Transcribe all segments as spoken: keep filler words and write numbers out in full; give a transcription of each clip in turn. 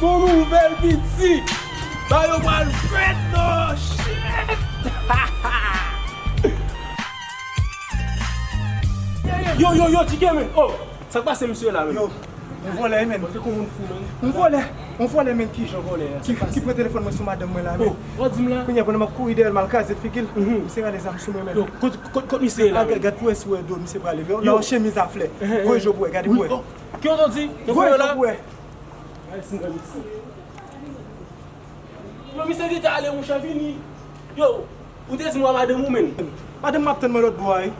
Bon nouvèl, piti! Bagay yo pral fèt, non! Shit! Yo, yo, yo, T K, men! Oh! Sa k pase misye la, men? Yo, yon vòlè, men. Bon, se kou moun fou, men. Yon vòlè, yon vòlè, men, ki, ki pran telefòn mwen sou madanm mwen la, men. Oh, oh, di m la. Kounye a, pandan m ap kouri dèyè l, m al kraze figi l, misye rale zam sou mwen, men. Yo, kot, kot, kot misye ye la, men? Gad pou wè si w wè do misye prale. Yo, nan yon chemiz a flè. Voye je w pou wè, gade pou wè. Ki w di? Voye je w pou wè. Ay, si m gade isit. Yo, misye gentan ale, monchè, vini. Yo, ou te di m w a madanm ou, men. Madanm m ap tann mwen lòt bò a, wi.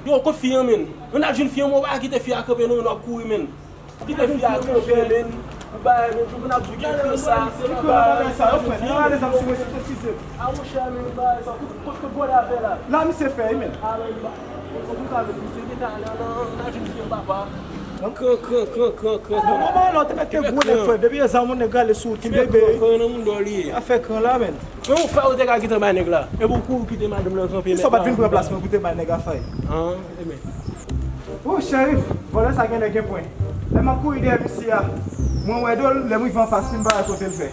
Yo, kot fi an, men? Yo, n ap jwenn fi an, men w pa kite fi a kanpe, non, men w ap kouri, men. Kite fi a kanpe, men. Ou bay, men, jouk n ap di w ke sa. Ki konnen bagay sa, yo, frè? Nan ale zam sou mwen, si w te size. A, monchè, men, bagay sa, kot, kot, kot vòlè a fè la? La, misye fè, wi, men. A, men, ba. An tou ka, men, misye gentan ale nan, nan, nan jwenn fi an, papa. Kran, kran, kran, kran, kran, kran. Bon, bon, bon, non, te mete gwo nèg, frè. Depi e zam yon nèg rale sou ou, ti bebe. Kran, kran nan mouda w li ye. Afè kran la, men. Men ou pa ou te ka kite bay nèg la. Epi ou kouri kite madanm nan kanpe. Kisa w pa t vin pran plas mwen pou te bay nèg afè? An, ebyen. Oh, Cherif, vòlè sa genlè gen pwen. Lè m ap kouri dèyè misye a, mwen wè do l, lè m rive anfas li, m pa wè kote l fè.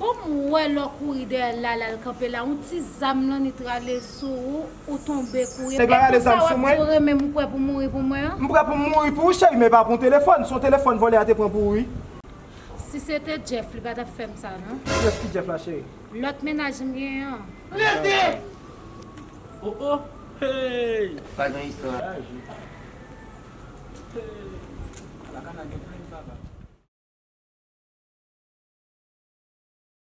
Bon, m wè lè w kouri dèyè l la, l al kanpe la, yon ti zam lan li t rale sou ou, ou tonbe kouri. Nèg la rale zam sou mwen. Ou renmen m kwè pou mouri pou mwen an? M prè pou m mouri pou ou, cheri, men pa pou yon telefòn. Se yon telefòn vòlè a te pran pou ou, wi. Si se te Jeff, li pa t ap fè m sa, non. Jeff ki Jeff la, cheri? Lòt mennaj m genyen an. Rete! Oh, oh! Hey! Pa gen istwa. Hey! Alakana gen